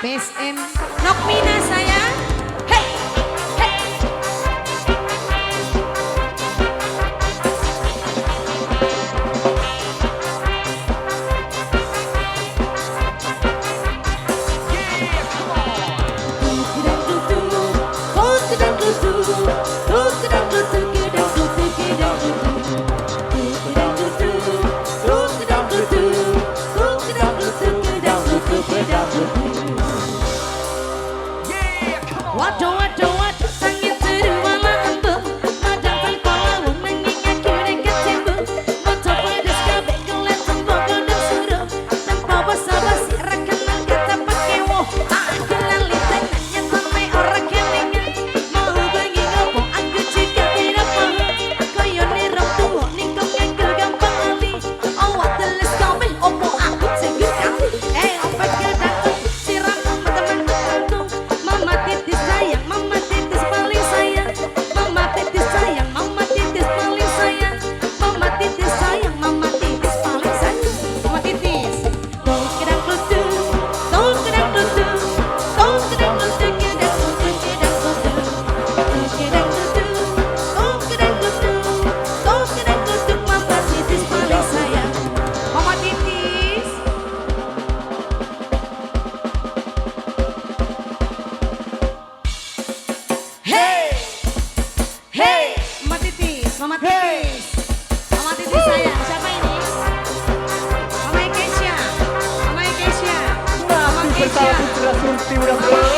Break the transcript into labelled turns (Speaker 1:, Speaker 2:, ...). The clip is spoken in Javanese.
Speaker 1: BSM Nokmina sayang. Hey, hey. Waduh, waduh, waduh, sangit seru wala embung. Madang tanpa lawung nanging aku nek kecembung. Moto pedes kabeh kelet tempo godhong suruh. Tanpa basa-basi ra kenal kata pakewo. Aku lali tenan nyatane ora kelingan. Mau bengi ngopo aku juga tidak paham. Koyone rong tuwa ningkong nganggo gampang lali. Awak teles kabeh opo aku cengger kali. Eh opo gedang siram teman-temanku. Mama Titis sayang, Mama Titis paling sayang. Mama Titis sayang, Mama Titis paling sayang. Mama Titis sayang, Mama Titis paling sayang. Mama Titis. Tong kedang klutu, tong kedang klutu, tong kedang klutu, kedang klutu, kedang klutu. Tong kedang klutu, tong kedang klutu, tong kedang klutu, Mama Titis paling sayang. Mama Titis. Hey, hey, Mama Titis, Mama Titis, Mama Titis sayang. Siapa ini? Mama Keisha, Mama Keisha, Mama
Speaker 2: Masih
Speaker 1: Keisha,
Speaker 2: bersama Putra Surti, Bro.
Speaker 1: Mama